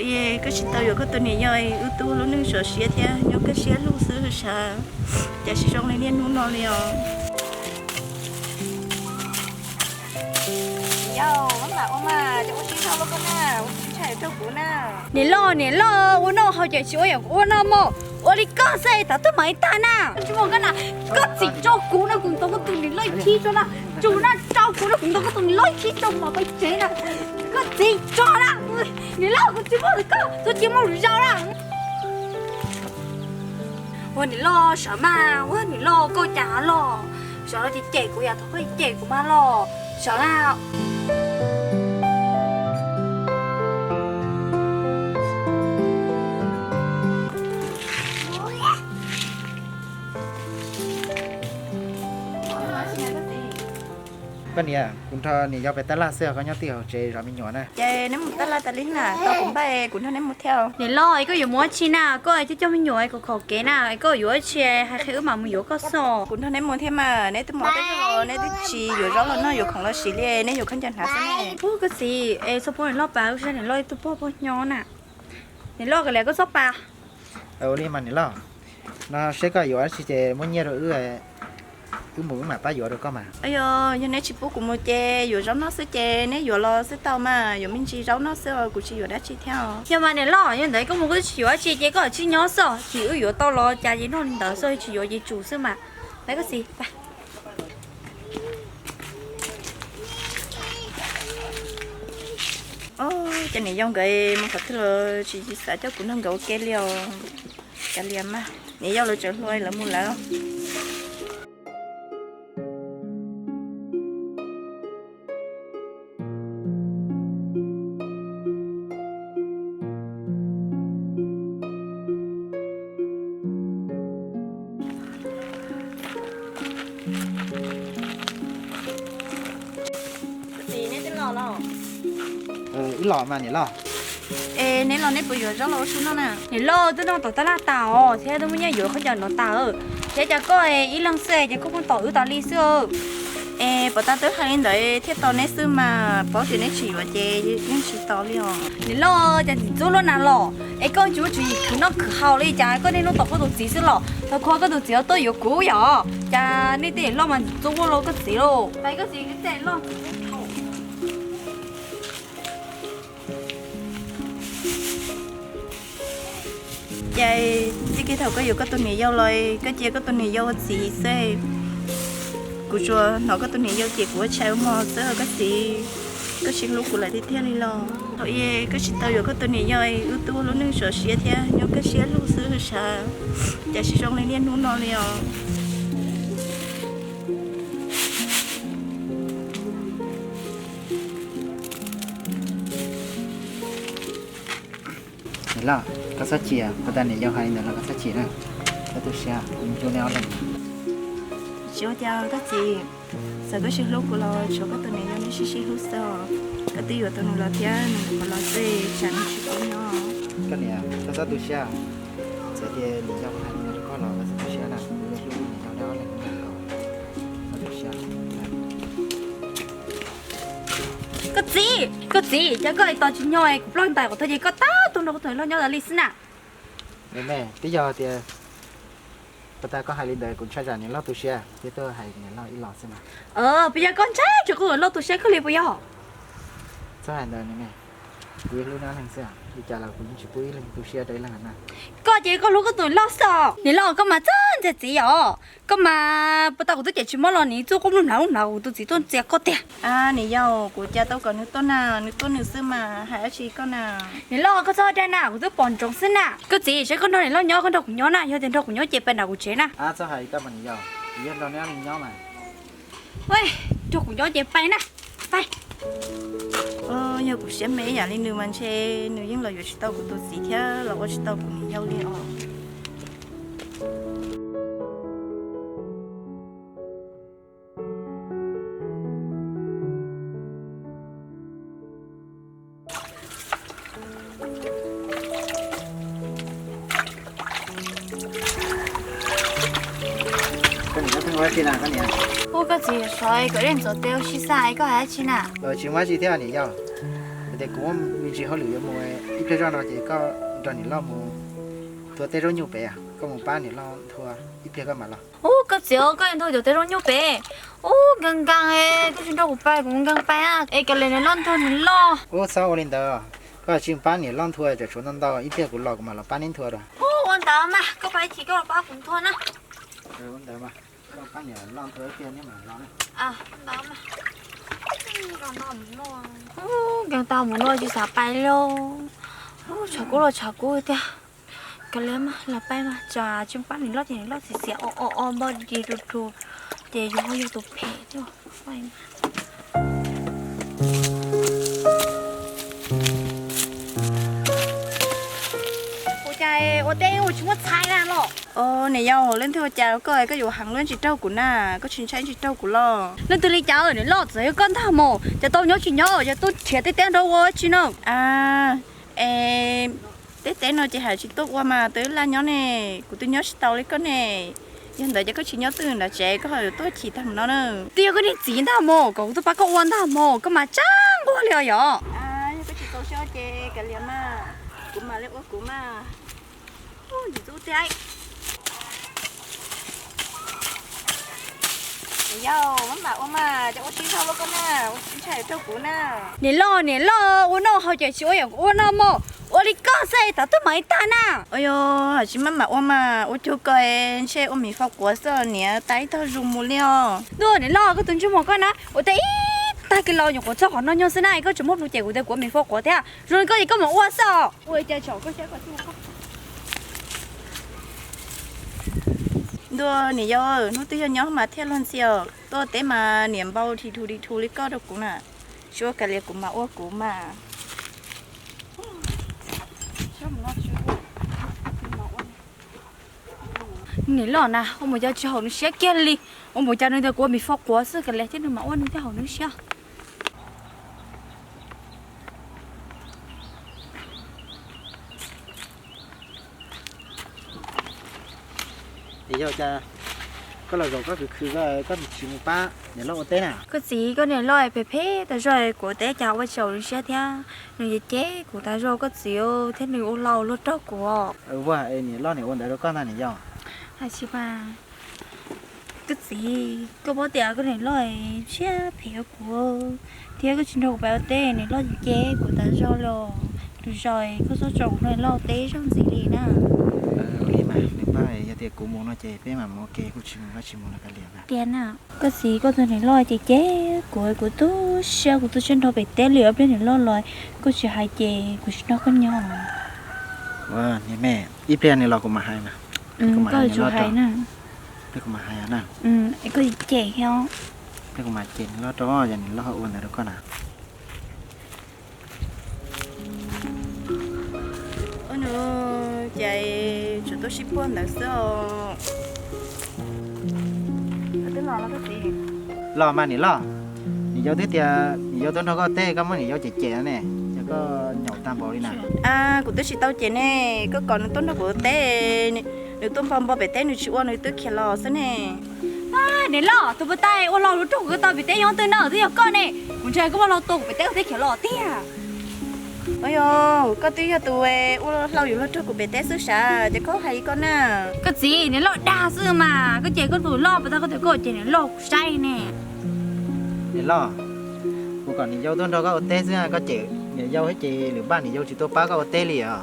Koj tsis tau yuav koj tus niam yau, wb tub lub neej txom siab thiab nyob kaj siab lug xwb sav, cas tsis zoo li niaj hnub no li os. Niam loj, niam loj, ua noj haus ces tsis ua yam kuv ua noj mog, ua li koj xwb tas twb mam li tag na. Tsis muaj koj na, koj txiv tso kuv no, kuv ntaus koj tus niam loj ib khib tso na, tso na, tso kuv no, kuv ntaus koj tus niam loj ib khib tso mam pais tsev na. Koj txiv tso na, niam loj, kuv tsis muaj lwm koj, txhob cia muaj lwm zaus na. Ua niam loj sav mas, ua niam loj koj cas loj, sav los ces cem kuv yam thaum koj cem kuv mas loj, sav na. Koj niam, kuv nrog niam yau pem tab laj xwb, koj nyob twj hauv tsev zov me nyuam na. Ces neb mus tab laj tas li na, tau kuv npaj kuv nrog neb mus thiab. Niam loj, es koj yuav mus ua tsi na? Koj coj coj me nyuam es kom khom kev na, es koj yuav ua tsi hais qhia wb mam mus yuav koj xwb. Kuv nrog neb mus thiab mas, neb twb mus ob peb zaug los neb twb tsis yuav zaub los noj yuav khoom los siv li, neb yuav khaub ncaws hnav xwb ne. Ub, koj txiv, es txhob pub niam loj pab, wb saib niam loj ib tug pog pog nyob na. Niam loj, kav liam koj txhob pab. Ua li mas niam loj, no seb koj yuav dab tsi ces muab nyiaj rau wb, wb mus wb mam pab yuav rau koj mas. Yog neb tsis pub kuv mus ces yuav zaub noj xwb ces neb yuav los xwb tau mas, yuav me ntsis zaub noj xwb os, kuv tsis yuav dab tsi thiab os. Yog mas niam loj, yog ntawd koj mus koj twb tsis yuav dab tsi ces koj tsis nyob xwb, ces wb yuav tau los cas ces noj li ntawd xwb, tsis yuav ces tsum xwb mas. Peb koj txiv, peb. Ces niam yau nkawd mus qhov twg los tsis xav coj kuv nrog nkawd ua ke li os. Kav liam mas, niam yau lawv tseem hluas lawv mus lawm. Wb los mas niam loj. Es neb los neb puas yuav zaub los ua su noj na? Niam loj, twb noj tom tab laj tas os, thiab twb muaj nyiaj yuav khaub ncaws no tas, thiab cas koj ib leeg xwb ces koj pheej tos wb tas li xwb. Es puas tas twb hais li ntawd thiaj tos neb xwb mas, paub tias neb tsis yuav ces yeej tsis tos li os. Niam loj, cas ntxim ntxub luaj na los, es koj tsis muaj tswv yim khwv noj khwv haus li, cas koj niaj hnub tos koj tus txiv xwb los? Thaum koj tus txiv tuaj yuav kuv yom, cas nej tej loj mas ntxim ntxub luaj los koj txiv lauj. Pais koj txiv, tej loj ntxim ntxub dhau. Ces txij kiag thaum koj yuav koj tus niam yau los, koj cia koj tus niam yau ua txiv xwb. Kuv tsuas hnov koj tus niam yau cem kuv ua tshais ua hmo xwb, koj txiv, koj tsis hlub kuv lawm tiag tiag li los? Thaum ub koj tsis tau yuav koj tus niam yau, wb tub lub neej txom siab thiab nyob kaj siab lug xwb sav, cas tsis zoo li niaj hnub no li os. Niam loj, koj txhob chim, puas tas niam yau hais li ntawd los koj txhob chim na. Koj tu siab, kuv hlub nej ob leeg. Tsis ua cas koj txiv, txawm koj tsis hlub kuv los tshuav koj tus niam yau nej sib sib hlub xwb os. Koj twb yuav tau nws los thiab, nws nyuam qhuav los xwb tsam nws tsis paub nyob. Koj niam, koj txhob tu siab, txawm tias niam yau hais li ntawd rau koj los koj txhob tu siab na, kuv yuav hlub niam yau nej ob leeg. Txhob tu siab. Koj txiv, koj txiv, cas koj tos tsis nyob es kuv ploj ntais qhov twg ces koj tab tom nrog koj tus niam loj nyob tas li xwb na. Me, twb yog tias puas tas koj hais li ntawd kuv ntshai tsam niam loj tu siab thiab tuaj hais niam loj ib los xwb mas. Puas yog koj ntshai tsam koj tus niam loj tu siab kawg li puas yog? Txhob hais ntawd me, kuv hlub nej ob leeg xwb, li cas los kuv yeej tsis pub ib leeg tu siab rau ib leeg na. Koj ces koj hlub koj tus niam loj xwb os. Niam loj, koj mas txawj ntxias txiv os. Koj mas puas tas kuv twb cem tsis mob los nws txuj quaj mloog mlav mloog mlav, kuv tus txiv tuaj ntxias koj tiag. Niam yau, kuv cas tau kom nws tuaj na, nws tuaj nws xwb mas hais dab tsi koj na. Niam loj, koj txhob dag na, kuv twb pom ntsoov xwb na. Koj txiv, saib koj nrog niam loj nyob, koj nrog kuv nyob na, yog tias nrog kuv nyob ces pais nram kuv tsev na. Txhob hais li koj mas niam yau, kuv yeej nrog neb ob leeg nyob mas. Nrog kuv nyob ces pais na, pais. Yog kuv siab me ib yam li nws mas ntshe nws yeej los yuav tsis tau kuv tus txiv thiab los ua tsis tau kuv niam yau li os. Ua koj txiv sov kom dej ntxuav tes ua si xwb, koj hais dab tsi na? Tsis muaj dab tsi thiab niam yau. Kuv Ces kuv muaj me ntsis hauj lwm yuav mus, ib pliag zoj no ces koj nrog niam loj mus nthua tej zaub nyuj pem, koj mus pab niam loj nthua ib pliag koj mam los. Ub, koj txiv, koj yuav nthua cov tej zaub nyuj pem? Ub, nkees nkees, koj tsis nrog kuv pais, kuv nkees pais. Es kav liam niam loj nthua niam loj. Ub, txhob ua li ntawd, koj tsis pab niam loj nthua, tsam tshuav ntau ntau, ib pliag kuv los kuv mam los pab neb nthua rau. Ub, ua ntawd mas koj pais ib chim koj los pab kuv nthua na. Ua ntawd mas koj pab niam loj nthua ib pliag neb mam los na. Nkees tau mus no tsis xav pais li. Ub, tshav kub los tshav kub tiag. Kav liam mas los pais mas, tsam tsis pab niam loj ces niam loj txiv txias o o o npog dis rus rus, ces yus ho yog tus phem thiab. Ua cas ua teb ua tsis muaj txhais na los? Niam yau, leej twg ua cas rau koj, koj yuav heev luaj tsis raug kuv na, koj tsis ntshai tsis raug kuv los? Leej twg li cas niam loj, txawm yog koj ntag mos, ces tau nyob tsis nyob, ces tuaj nrhiav tej teb nrog ua tsi no. Es tej teb no ces hais tsis tuaj ua mas, twb laj nyob ne, kuv twb nyob tsis tau li koj ne. Yog ntawd ces koj tsis nyob twj ywm nram tsev, koj ho yuav tuaj chim tag mus no na. Twb yog koj niag txiv ntag mos, kom kuv tuaj pab koj ua ntag mos, koj mas tsav nquag li os yom. Yog koj tsis txaus siab ces kav liam mas, kuv mam li ua kuv mas. Ntxim ntxub tiag. Niam yau, maj mam ua mas, ces ua tsis tau los koj na, ua tsis ntshai raug kuv na. Niam loj, niam loj, ua noj haus ces tsis ua yam kuv ua no mos, ua li koj xwb tas twb mam li tag na. Ua yog tsis maj mam ua mas, ua cuag koj ntshe ua mis faus quav xwb niam, tas ib tog zus mus li os. Ntuj, niam loj, koj tus ntsej muag koj na, ua teb ib tag kis los nyuam qhuav txog qhov no nyuag xwb na, koj tseem muab plhu cem kuv tias kuv ua mis faus quav thiab, zoo li koj ces koj mam ua xwb os. Ua li cas tsom koj siab koj thiaj ua koj. Ntuj, niam yau, hnub twg yog nyob mas thiaj luag ntxhi os, tuaj teb mas niam npau dhis dhus dhis dhus li koj rau kuv na. Tsis ua kav liam kuv mam ua kuv mas. Niam loj na, ua mus cas tsis haum nws siab kiag li, ua mus cas nws tias kuv ua mis faus quav xwb, kav liam thiab nws mam ua nws thiaj haum nws siab. Niam yau, cas koj los zaum koj khwv khwv koj tsis mus pab niam loj ua teb na? Koj txiv, koj niam loj phem phem tas zog, kuv ua teb cas ua tsis haum nws siab thiab, nws cem cem kuv tas zog koj txiv, thiab nws ua hlau luag raug kuv. Ua, es niam loj niam ua ntawd rau koj ntag niam yau? Hais tsis mas, koj txiv, koj paub tias koj niam loj siab phem rau kuv thiab, koj tsis nrog kuv pab ua teb, niam loj cem cem kuv tas zog los. Lwm zaus koj txhob tso kuv niam loj ua teb zaug ntxiv li na. Ua li mas nws pab, yog tias kuv mus no ces peb mam mus ua ke, kuv tsis mus koj tsis mus los kav liam na. Tiag na. Koj txiv, koj tus niam loj cem cem kuv, kuv tu siab, kuv tu siab nrog pem teb li, ob pliag niam loj los koj tsis hais ces kuv tsis nrog koj nyob. Ua niam me, ib pliag nws los kuv mam hais mas. Koj tsuas hais na. Pliag kuv mam hais na. Koj cem thiab. Pliag kuv mam cem niam loj rau, yog niam loj ua ntawd rau koj na. Ua nws, ces tsuas tuaj sib puag ntawd xwb os. Los mas niam loj, niam yau twb tias niam yau tuaj nrog koj teb, koj muab niam yau cem cem ne, yog koj nyaum tag npaum li na. Kuv twb tsis tau cem ne, koj kom nws tuaj nrog kuv teb, nws tuaj npau npau pem teb nws tsis ua nws twb khiav los xwb ne. Niam loj, tus puas tau ua hlau luag raug kuv tau pem teb nyob twg na, twb yog koj ne. Kuv ntshai koj muab hlau tua kuv pem teb kuv thiaj khiav los tiag. Yog koj twb yog tus ua hlau yuav luag raug kuv pem teb xwb sav, ces koj hais li koj na. Koj txiv, niam loj dag xwb mas, koj cem koj tus loj puas tau, koj tias koj cem niam loj kuv saib ne. Niam loj, kuv kom niam yau tuaj nrog koj ua teb xwb, koj cem niam yau thiab ces lwm npaj niam yau tsis tuaj pab koj ua teb li os.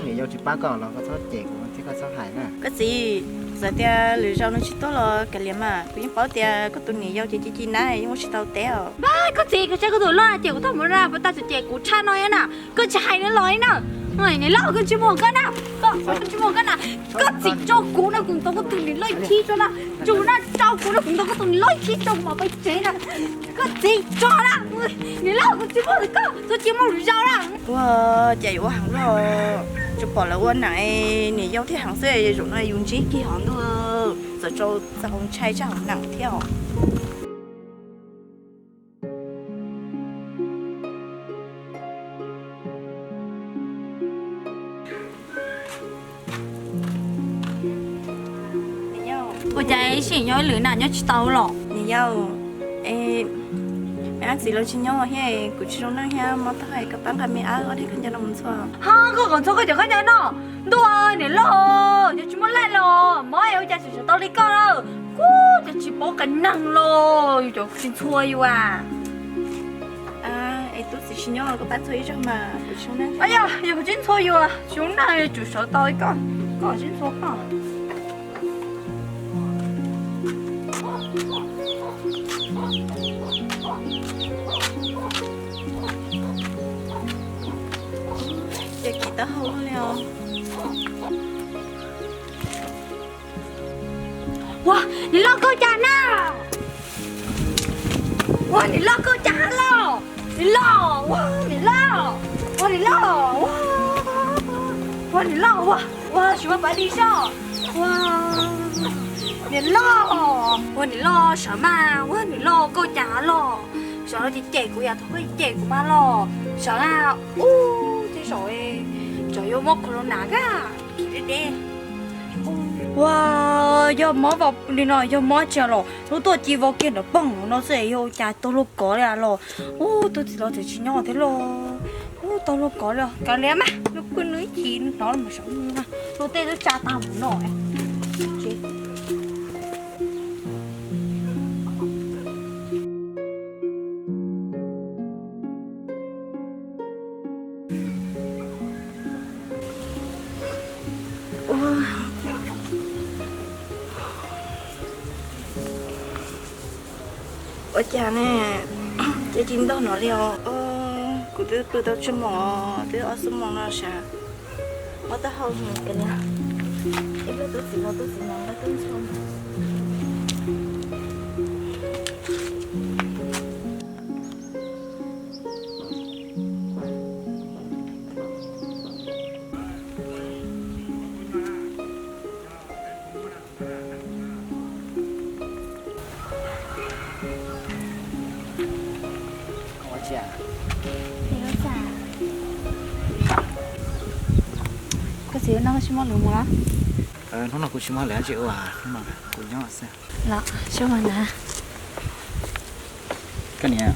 Niam yau tsis pab koj los koj txhob cem kuv thiab koj txhob hais na. Koj txiv, txawm tias lwm zaus nws tsis tuaj los kav liam mas, kuv yeej paub tias koj tus niam yau ces ci ci nab yeej ua tsis tau teb os. Koj txiv, koj saib koj tus loj cem kuv tag mus na, puas tau txawm cem kuv tshaj no na, koj tsis hais nws los li na. Niam loj, koj ntsej muag koj na, koj ntsej muag koj na, koj txiv tso kuv na, kuv ntaus koj tus niam loj ib khib tso na, tso na, tso kuv na, kuv ntaus koj tus niam loj ib khib tso kuv mam pais tsev na. Koj txiv tso na, niam loj, koj ntsej muag koj, txhob cia muaj lwm zaus na. Ua cas yuav ua heev luaj, tsuas pom lawv ua neem niam yau thiaj heev xwb, zaum no yus ntsib kiag hov ntuj, txawm tsaus txaus ntshai tshaj hauv neem thiab os. Ua cas ib sij nyob ib lwm na nyob tsis tau los? Niam yau, Txiv lawv tsis nyob thiab, kuv tsis zoo neej thiab, mob taub hau, koj pab nqa me ab ob daig khaub ncaws no mus ntxhua. Ho, koj kom ntxhua koj cov khaub ncaws no? Ntuj, niam loj, yog tsis muaj laij los mob ua cas tseem sawv tau li koj lawm. Kuv cov tsis paub qee neeg los yus cov tsis ntxhua yus a. Es tub txiv tsis nyob los koj pab ntxhua ib zaug mas, kuv tsis zoo neej. Yog kuv tsis ntxhua yus, tsis zoo neej, yuav tsum sawv tau li koj, koj tsis ntxhua koj. Ces kiv taub hau li os. Ua, niam loj koj cas na? Ua, niam loj koj cas los? Niam loj, ua, niam loj, ua, niam loj, ua, ua, niam loj, ua, ua, tsis muaj pab li soj. Ua, niam loj, ua, niam loj sawv mas, ua, niam loj koj cas los? Sawv no ces cem kuv yam thaum koj cem kuv mas los sawv a. Ub, tej zaum tsam yuav muab corona kag kiv deb deb. Ua, yog mob li no yog mob tsis los lub tuaj ci vau kiag nram poog no xwb, yog ua cas tau luag kov li los. Ub, tub txiv los tseem tsis nyob thiab los. Ub, tau luag kov li, kav liam mas, lub pw nws ib chim nws hnov los mus saum no, luag tej twb tsa tag mus no. Ua cas ne, ces tsis ntog no li os. Kuv twb pw tau tsawg moos, twb ob xuab moos no sav. Mob taub hau heev kawg li. Ib pliag tub txiv los tub txiv nqa tub ntxhua. Koj txiv, hnub no koj tsis muaj lwm mus los? Hnub no kuv tsis muaj lwm tsis ua, hnub no kuv nyob xwb. Los, sub mas na. Koj niam,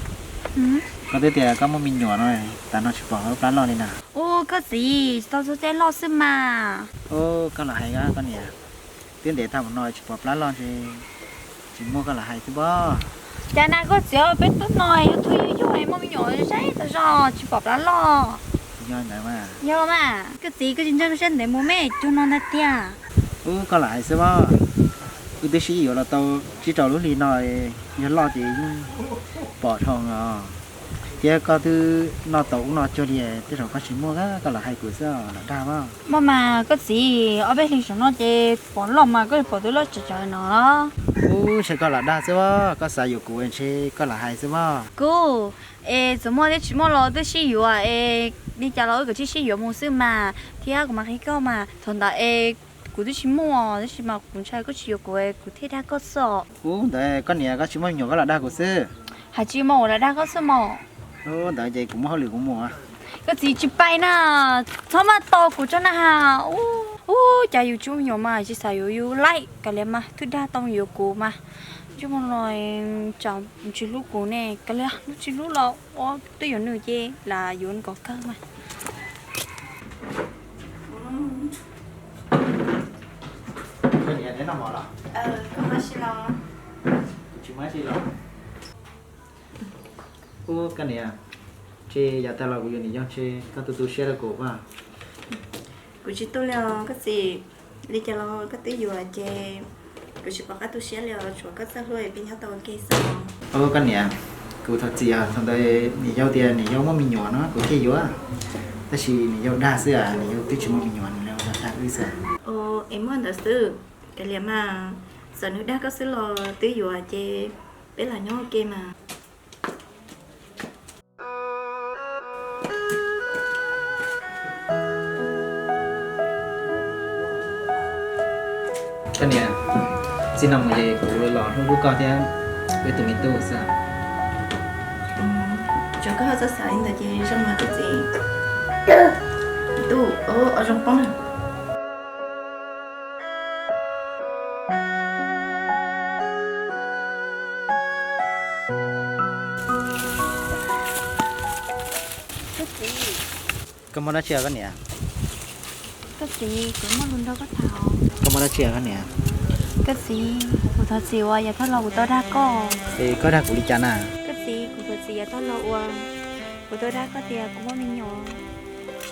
koj twb tias koj muaj me nyuam no, tas no tsis pom koj plab loj li na. Ua koj txiv, tau txog caij loj xwb mas. Ua koj los hais koj niam, twb ntev tag mus no tsis pom plab loj ntshe tsis muaj koj los hais xwb pob. Cas na koj txiv, peb tub no yog tub yug yug muaj me nyuam zaib tas zog tsis pom plab loj. Yog ntawd mas. Yog mas, koj txiv koj tsis ntseeg koj saib ntev mus me cuag no ntag tiag. Ua koj los hais xwb pob. Wb twb sib yuav los tau tsib rau lub hli no, yog loj ces yeej pom dhau os. Thiab koj twb noj tau ub no cuag li, tej zaum koj tsis muaj, koj los hais kuv xwb los dag pob. Muaj mas koj txiv, ob peb hlis saum no ces pom loj mas koj pom twb loj tsawv tsawv no. Ub, ntshe koj los dag xwb pob, koj xav yuav kuv ntshe koj los hais xwb pob. Kuv, es txawm muaj thiab tsis muaj los twb sib yuav es, li cas los wb kav tsij sib yuav mus xwb mas, thiab kuv mam qhia koj mas, thaum ntawd es kuv twb tsis muaj, tab sis mas kuv ntshai koj tsis yuav kuv, kuv thiaj dag koj xwb os. Ub, ntawd koj niam koj tsis muaj me nyuam koj los dag kuv xwb. Hais tsis muaj ua los dag koj xwb mas. Ub, ntawd ces kuv muaj hauj lwm kuv mus. Koj txiv tsis pais na, txhob maj tos kuv tso na has. Ub, cas yus tsis muaj me nyuam mas tsis xav yuav yus laij, kav liam mas twb dag tau yuav kuv mas. Tsis muaj no, tsam tsis hlub kuv ne, kav liam, tsis hlub los ua twb yuav nws ces lam yuav kom kawg mas. Koj niam, neb noj mov los? Kuv tsis muaj dab tsi los. Ub, koj niam, ntshe yav tag los kuv yuav niam yau ntshe koj tu tu siab rau kuv pob. Kuv tsis tu li os koj txiv, li cas los koj twb yuav ces kuv tsis pom qab tu siab li os, tsuav koj txoj hlub peb nyob tau ua ke xwb. Ub, koj niam, kuv thov txim os, thaum ntawd niam yau tias niam yau muaj me nyuam no kuv thiaj yuav, tab sis niam yau dag xwb, niam yau twb tsis muaj me nyuam, nws lam dag wb xwb. Es muaj ntawd xwb, kav liam mas, txawm nws dag koj xwb los twb yuav ces peb lam nyob ua ke mas. Koj niam, txij no mus ces kuv los hlub hlub koj thiab peb tus me tub xwb. Tsuav koj ho txawj xav li ntawd ces zoo mas koj txiv. Tub, o zoo poob na. Muaj dab tsi koj niam? Koj txiv, kuv muaj lus nrog koj tham. Koj muaj dab tsi koj niam? Koj txiv, kuv thov txim uas yav tag los kuv tau dag koj. Es koj dag kuv li cas na? Koj txiv, kuv thov txim yav tag los uas kuv tau dag koj tias kuv muaj me nyuam.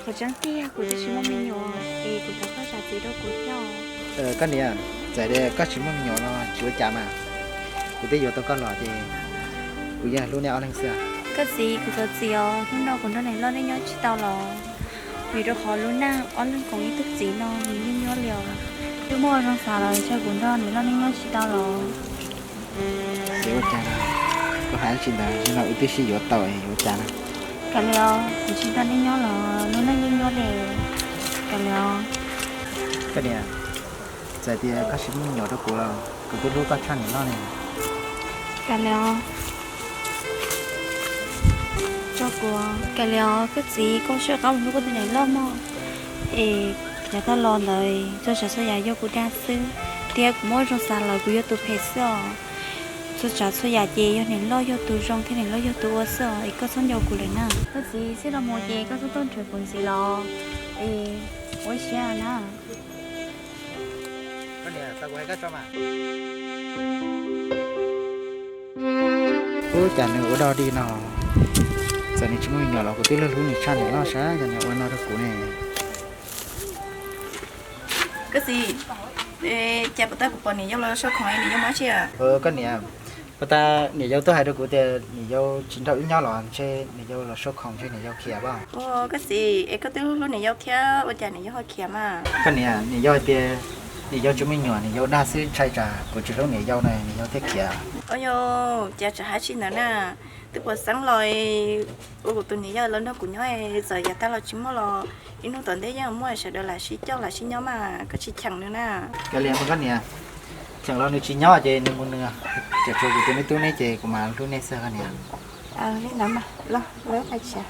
Qhov tseeb tiag kuv twb tsis muaj me nyuam, es kuv thov koj zam txim rau kuv thiab. Koj niam, txawm tias koj tsis muaj me nyuam los tsis ua cas mas, kuv twb yuav tau koj los ces kuv yeej hlub nej ob leeg xwb. Koj txiv, kuv thov txim os, hnub no kuv nrog niam loj nej nyob tsis tau los, vim rau qhov lub neej ob leeg koom ib tug txiv no nws nyuaj nyuaj li os. Twb muaj zoo xav los ntshai kuv nrog niam loj nej nyob tsis tau los. Ces ua cas, koj hais tsis ntawd, no wb twb sib yuav tau yuav cas na. Kav liam os, kuv tsis nrog nej nyob los lub neej nyuaj nyuaj li. Kav liam os. Koj niam, txawm tias koj tsis muaj me nyuam rau kuv los kuv twb hlub koj tshaj niam loj ne. Kav liam os. Rau kuv, kav liam os, koj txiv, koj sawv qab mus hlub koj tus niam loj mog. Es yav tag los ntawd txhua tsav txhua yam yog kuv dag xwb, thiab kuv muaj zoo xav lawm kuv yog tus phem xwb os. Txhua tsav txhua yam ces yog niam loj yog tus zoo thiab niam loj yog tus ua xwb os, es koj txhob nco kuv lawm na. Koj txiv, txij no mus ces koj txhob tuaj nrhiav kuv ntxiv los, es ua siab na. Ub, cas nws ua dog dig no, txawm nws tsis muaj me nyuam los kuv twb hlub nws tshaj niam loj sab, yog nws ua no rau kuv ne. Koj txiv, cas puas tag kuv pom niam yau los sau khoom, niam yau mob tsi? Koj niam, puas tag niam yau tuaj hais rau kuv tias niam yau tsis nrog wb nyob los ntshe niam yau los sau khoom ntshe niam yau khiav pob. Koj txiv, es koj twb hlub niam yau thiab ua cas niam yau ho khiav mas? Koj niam, niam yau hais tias niam yau tsis muaj me nyuam, niam yau dag xwb, ntshai tsam kuv tsis hlub niam yau na niam yau thiaj khiav. Ua yau, cas tsam hais tsi ntawd na, twb puas xeeb los ua kuv tus niam yau los nrog kuv nyob, txawm yav tag los tsis muaj los ib hnub tom ntej yeej muaj, sawv daws lam sib coj lam sib nyob mas, koj tsis cheem nws na. Kav liam mas koj niam, cheem los nws tsis nyob ces nws mus nws, tseem tshuav kuv tus me tub neb ces kuv mam hlub nej xwb koj niam. Li ntawd mas los, los ib qho tshiav.